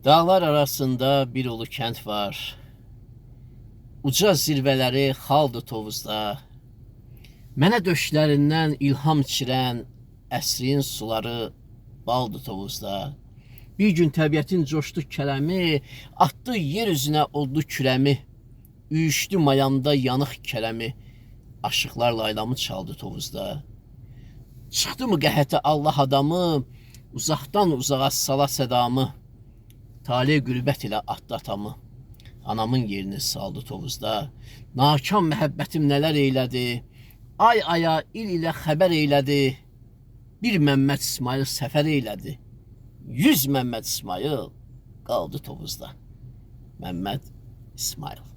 Dağlar arasında bir ulu kənd var. Uca zirvələri xaldı Tovuzda. Mənə döşlərindən ilham içirən əsrin suları baldı Tovuzda. Bir gün təbiətin coşdu kələmi, atdı yer üzünə odlu kürəmi. Üyüşdü mayamda yanıq kələmi. Aşıqlar laylamı çaldı Tovuzda. Çıxdı mı qəhətə Allah adamı, uzaqdan uzağa sala sədamı. Tale qürbət ilə atdı atamı. Anamın yerini saldı Tovuzda. Nakam məhəbbətim nələr eylədi. Ay aya, il ilə xəbər eylədi. Bir Məmməd İsmayıl səfər eylədi. 100 Məmməd İsmayıl qaldı Tovuzda. Məmməd İsmayıl.